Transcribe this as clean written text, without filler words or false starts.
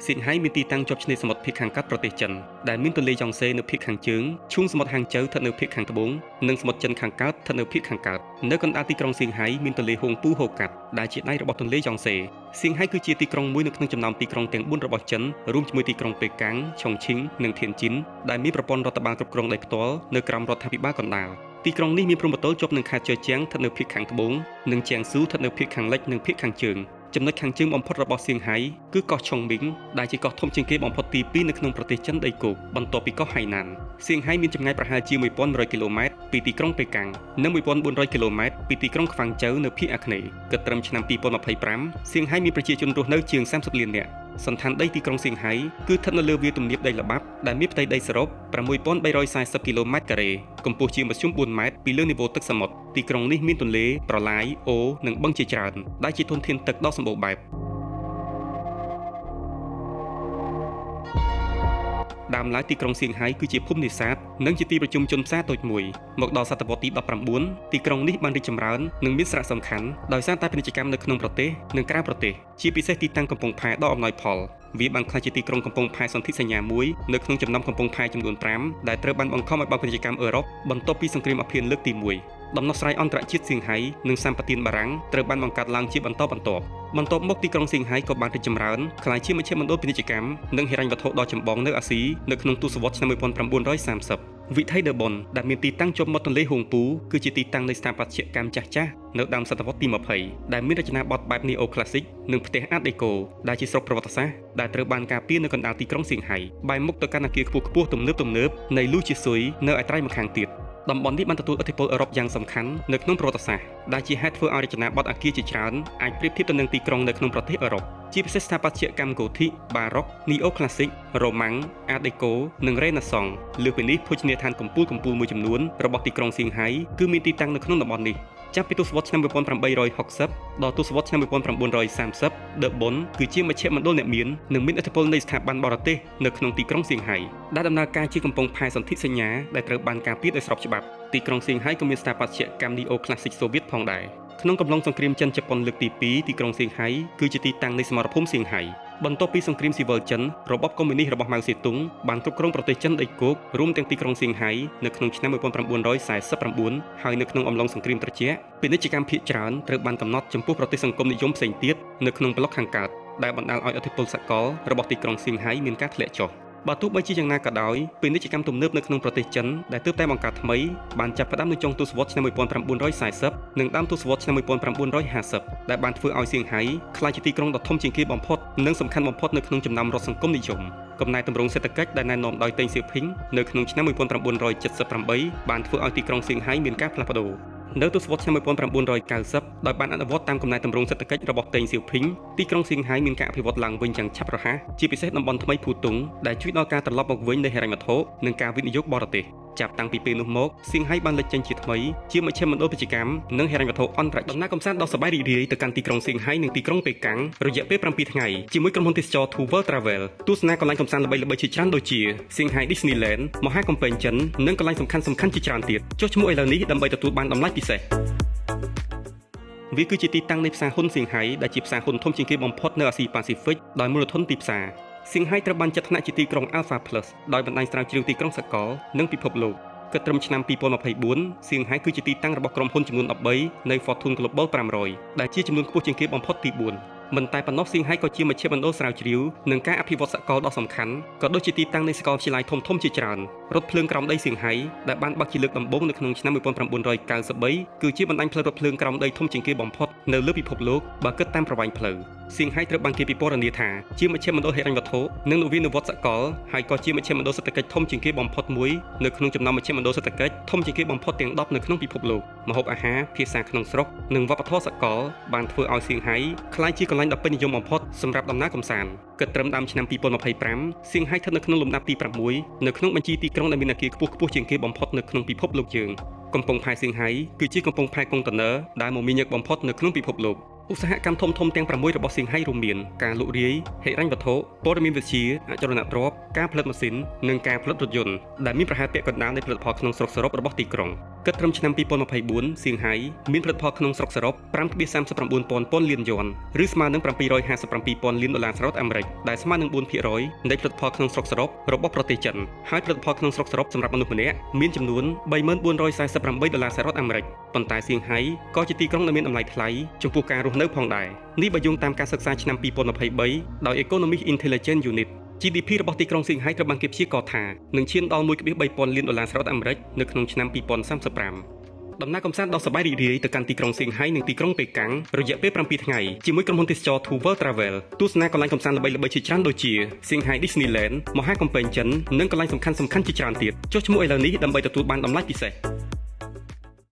សៀងហៃមានទីតាំងជាប់ឆ្នេរសមុទ្រភាគខាងកើតប្រទេសចិនដែលមានទន្លេយ៉ង់សេនៅភាគខាងជើងឈូងសមុទ្រហាងចូវស្ថិតនៅភាគខាងត្បូងនិងសមុទ្រចិនខាងកើតស្ថិតនៅភាគខាងកើតនៅកណ្ដាលទីក្រុងសៀងហៃមានទន្លេហួងពូហូកាត់ដែលជាដៃរបស់ទន្លេយ៉ង់សេសៀងហៃគឺជាទីក្រុងមួយនៅក្នុងចំណោមទីក្រុងទាំង4របស់ចិនរួមជាមួយទីក្រុងប៉េកាំងឆុងឈិងនិងធៀនជីនដែលមានប្រព័ន្ធរដ្ឋបាលគ្រប់គ្រងដោយផ្ទាល់នៅក្រោមរដ្ឋាភិបាលកណ្ដាលទីក្រុងនេះមានព្រំប្រទល់ជាប់នឹងខេត្តជើជាងស្ថិតនៅភាគខាងត្បូងនិងជាងស៊ូស្ថិតនៅភាគខាងលិចនិងភាគខាងជើងចំណុចខាងជើងបំផុតរបស់សៀងហៃគឺកោះឆុងមីងដែលជាកោះធំជាងគេបំផុតទី2នៅក្នុងប្រទេសចិនដីគោកបន្ទាប់ពីកោះហៃណានសៀងហៃមានចម្ងាយប្រហែលជា1100គីឡូម៉ែត្រពីទីក្រុងប៉េកាំងនិង1400គីឡូម៉ែត្រពីទីក្រុងខ្វាងចូវនៅភាគអាគ្នេយ៍គិតត្រឹមឆ្នាំ2025សៀងហៃមានប្រជាជនរស់នៅជាង30លាននាក់សន្តានដីទីក្រុងសៀងហៃគឺស្ថិតនៅលើវាលទំនាបដីល្បាប់ដែលមានផ្ទៃដីសរុប6340គីឡូម៉ែត្រការ៉េកម្ពស់ជាមធ្យម4ម៉ែត្រពីលើនីវ៉ូទឹកសមុទ្រទីក្រុងនេះមានទន្លេប្រឡាយអូរនិងបឹងជាច្រើនដែលជាធនធានទឹកដ៏សម្បូរបែបដើមឡើយទីក្រុងសៀងហៃគឺជាភូមិនេសាទនិងជាទីប្រជុំជនផ្សារតូចមួយមកដល់សតវត្សទី19ទីក្រុងនេះបានរីកចម្រើននិងមានសារៈសំខាន់ដោយសារតែពាណិជ្ជកម្មនៅក្នុងប្រទេសនិងក្រៅប្រទេសជាពិសេសទីតាំងកំពង់ផែដ៏អំណោយផលវាបានក្លាយជាទីក្រុងកំពង់ផែសន្ធិសញ្ញាមួយនៅក្នុងចំណោមកំពង់ផែចំនួន5ដែលត្រូវបានបង្ខំឲ្យបើកពាណិជ្ជកម្មអឺរ៉ុបបន្ទាប់ពីសង្គ្រាមអាភៀនលើកទី1ដំណោះស្រាយអន្តរជាតិសៀងហៃនិងសម្បទានបារាំងត្រូវបានបង្កើតឡើងជាបន្តបន្ទាប់បន្ទាប់មកទីក្រុងសៀងហៃក៏បានរីកចម្រើនក្លាយជាមជ្ឈមណ្ឌលពាណិជ្ជកម្មនិងហិរញ្ញវត្ថុដ៏ចម្បងនៅអាស៊ីនៅក្នុងទសវត្សរ៍ឆ្នាំ1930វិថីដឺបុនដែលមានទីតាំងជាប់មាត់ទន្លេហួងពូគឺជាទីតាំងនៃស្ថាបត្យកម្មចាស់ៗនៅដើមសតវត្សទី20ដែលមានរចនាបថបែប Neo-Classic និងផ្ទះអាតដេកូដែលជាស្រុកប្រវត្តិសាស្ត្រដែលត្រូវបានការពារនៅកណ្ដាលទីក្រុងសៀងហៃបែរមុខទៅកាន់អគារខ្ពស់ៗទំនើបៗនៃលូជាស៊ុយនៅឯត្រើយម្ខាងទៀតតំបន់នេះបានទទួលឥទ្ធិពលអឺរ៉ុបយ៉ាងសំខាន់នៅក្នុងប្រវត្តិសាស្ត្រដែលជាហេតុធ្វើឲ្យរចនាបថអគារជាច្រើនអាចប្រៀបធៀបទៅនឹងទីក្រុងនៅក្នុងប្រទេសអឺរ៉ុបជាពិសេសស្ថាបត្យកម្មកូធិបារ៉ុក Neo-Classic រ៉ូម៉ាំងអាតដេកូនិងរេណាសង់លើសពីនេះភោជនីយដ្ឋានកំពូលៗមួយចំនួនរបស់ទីក្រុងសៀងហៃគឺមានទីតាំងនៅក្នុងតំបន់នេះចាប់ពីទសវត្សរ៍ឆ្នាំ1860ដល់ទសវត្សរ៍ឆ្នាំ1930ដឺបុនគឺជាមជ្ឈមណ្ឌលអ្នកមាននិងមានឥទ្ធិពលនៃស្ថាប័នបរទេសនៅក្នុងទីក្រុងសៀងហៃដែលដំណើរការជាកំពង់ផែសន្ធិសញ្ញាដែលត្រូវបានការពារដោយស្របច្បាប់ទីក្រុងសៀងហៃក៏មានស្ថាបត្យកម្ម Neo-Classic សូវៀតផងដែរក្នុងកំឡុងសង្គ្រាមចិនជប៉ុនលើកទី2ទីក្រុងសៀងហៃគឺជាទីតាំងនៃសមរភូមិសៀងហៃបន្ទាប់ពីសង្គ្រាមស៊ីវិលចិនរបបកុម្មុយនីសរបស់ម៉ៅសេទុងបានគ្រប់គ្រងប្រទេសចិនដីគោករួមទាំងទីក្រុងសៀងហៃនៅក្នុងឆ្នាំ1949ហើយនៅក្នុងអំឡុងសង្គ្រាមត្រជាក់ពាណិជ្ជកម្មភាគច្រើនត្រូវបានកំណត់ចំពោះប្រទេសសង្គមនិយមផ្សេងទៀតនៅក្នុងប្លុកខាងកើតដែលបណ្ដាលឲ្យឥទ្ធិពលសកលរបស់ទីក្រុងសៀងហៃមានការធ្លាក់ចុះបើទោះបីជាយ៉ាងណាក៏ដោយពាណិជ្ជកម្មទំនើបនៅក្នុងប្រទេសចិនដែលទើបតែបង្កើតថ្មីបានចាប់ផ្ដើមនៅចុងទសវត្សរ៍ឆ្នាំ1940និងដើមទសវត្សរ៍ឆ្នាំ1950ដែលបានធ្វើឲ្យសៀងហៃក្លាយជាទីក្រុងដ៏ធំជាងគេបំផុតនិងសំខាន់បំផុតនៅក្នុងចំណោមរដ្ឋសង្គមនិយមកំណែទម្រង់សេដ្ឋកិច្ចដែលណែនាំដោយតេងសៀវភីងនៅក្នុងឆ្នាំ1978បានធ្វើឲ្យទីក្រុងសៀងហៃមានការផ្លាស់ប្ដូរនៅទសវត្សរ៍ឆ្នាំ1990ដោយបានអនុវត្តតាមកំណែទម្រង់សេដ្ឋកិច្ចរបស់តេងសៀវភីងទីក្រុងសៀងហៃមានការអភិវឌ្ឍឡើងវិញយ៉ាងឆាប់រហ័សជាពិសេសតំបន់ថ្មីភូតុងដែលជួយដល់ការត្រឡប់មកវិញនៃហិរញ្ញវត្ថុនិងការវិនិយោគបរទេសចាប់តាំងពីពេលនោះមកសៀងហៃបានលេចចេញជាថ្មីជាមជ្ឈមណ្ឌលពាណិជ្ជកម្មនិងហិរញ្ញវត្ថុអន្តរជាតិដំណើរកម្សាន្តដ៏សប្បាយរីករាយទៅកាន់ទីក្រុងសៀងហៃនិងទីក្រុងប៉េកាំងរយៈពេល7ថ្ងៃជាមួយក្រុមហ៊ុនទេសចរ Two World Travel ទស្សនាកន្លែងកម្សាន្តល្បីៗជាច្រើនដូចជាសៀងហៃ Disneyland មហាកំពែងចិននិងកន្លែងសំខាន់ៗជាច្រើនទៀតចុះឈ្មោះឥឡូវនេះដើម្បីទទួលបានតម្លៃពិសេសវាគឺជាទីតាំងនៃផ្សារហ៊ុនសៀងហៃដែលជាផ្សារហ៊ុនធំជាងគេបំផុតនៅអាស៊ីប៉ាស៊ីហ្វិកដោយមូលធនទីផ្សារសៀងហៃត្រូវបានចាត់ថ្នាក់ជាទីក្រុង Alpha Plus ដោយបណ្ដាញស្រាវជ្រាវទីក្រុងសកលនិងពិភពលោកគិតត្រឹមឆ្នាំ2024សៀងហៃគឺជាទីតាំងរបស់ក្រុមហ៊ុនចំនួន13នៃ Fortune Global 500ដែលជាចំនួនខ្ពស់ជាងគេបំផុតទី4មិនតែប៉ុណ្ណោះសៀងហៃក៏ជាមជ្ឈមណ្ឌលស្រាវជ្រាវនិងការអភិវឌ្ឍសកលដ៏សំខាន់ក៏ដូចជាទីតាំងនៃសាកលវិទ្យាល័យធំៗជាច្រើនរថភ្លើងក្រោមដីសៀងហៃដែលបានបើកជាលើកដំបូងនៅក្នុងឆ្នាំ1993គឺជាបណ្ដាញផ្លូវរថភ្លើងក្រោមដីធំជាងគេបំផុតនៅលើពិភពលោកបើគិតតាមប្រវែងផ្លូវសៀងហៃត្រូវបានគេពិពណ៌នាថាជាមជ្ឈមណ្ឌលហិរញ្ញវត្ថុនិងនវានុវត្តន៍សកលហើយក៏ជាមជ្ឈមណ្ឌលសេដ្ឋកិច្ចធំជាងគេបំផុតមួយនៅក្នុងចំណោមមជ្ឈមណ្ឌលសេដ្ឋកិច្ចធំជាងគេបំផុតទាំង10នៅក្នុងពិភពលោកម្ហូបអាហារភាសាក្នុងស្រុកនិងវប្បធម៌សកលបានធ្វើឲ្យសៀងហៃក្លាយជាកន្លែងដ៏ពេញនិយមបំផុតសម្រាប់ដំណើរកម្សាន្តគិតត្រឹមដើមឆ្នាំ2025សៀងហៃស្ថិតនៅក្នុងលំដាប់ទី6នៅក្នុងបញ្ជីទីក្រុងដែលមានអគារខ្ពស់ៗជាងគេបំផុតនៅក្នុងពិភពលោកយើងកំពង់ផែសៀងហៃគឺជាកំពង់ផែកុងតឺន័រដែលមមាញឹកបំផុតនៅក្នុងពិភពលោកឧស្សាហកម្មធំៗទាំង6របស់សៀងហៃរួមមានការលក់រាយហិរញ្ញវត្ថុព័ត៌មានវិទ្យាអចលនទ្រព្យការផលិតម៉ាស៊ីននិងការផលិតរថយន្តដែលមានប្រហែលពាក់កណ្ដាលនៃផលិតផលក្នុងស្រុកសរុបរបស់ទីក្រុង គិតត្រឹមឆ្នាំ2024សៀងហៃមានផលិតផលក្នុងស្រុកសរុប5.39ពាន់ពាន់លានយួនឬស្មើនឹង757ពាន់លានដុល្លារសហរដ្ឋអាមេរិកដែលស្មើនឹង4%នៃផលិតផលក្នុងស្រុកសរុបរបស់ប្រទេសចិនហើយផលិតផលក្នុងស្រុកសរុបសម្រាប់មនុស្សម្នាក់មានចំនួន3448ដុល្លារសហរដ្ឋអាមេរិកប៉ុន្តែសៀងហៃក៏ជាទីក្រុងដែលមានតម្លៃថ្លៃចំពោះការរស់នៅផងដែរនេះបើយោងតាមការសិក្សាឆ្នាំ2023ដោយ Economic Intelligence Unit GDP របស់ទីក្រុងសៀងហៃត្រូវបានគេព្យាករណ៍ថានឹងឈានដល់1.3ពាន់លានដុល្លារសហរដ្ឋអាមេរិកនៅក្នុងឆ្នាំ2035ដំណើរកម្សាន្តដ៏សប្បាយរីករាយទៅកាន់ទីក្រុងសៀងហៃនិងទីក្រុងប៉េកាំងរយៈពេល7ថ្ងៃជាមួយក្រុមហ៊ុនទេសចរ Two World Travel ទស្សនាកន្លែងកម្សាន្តល្បីៗជាច្រើនដូចជាសៀងហៃ Disneyland មហាកំពែងចិននិងកន្លែងសំខាន់ៗជាច្រើនទៀតចុះឈ្មោះឥឡូវនេះដើម្បីទទួលបានតម្លៃពិសេស។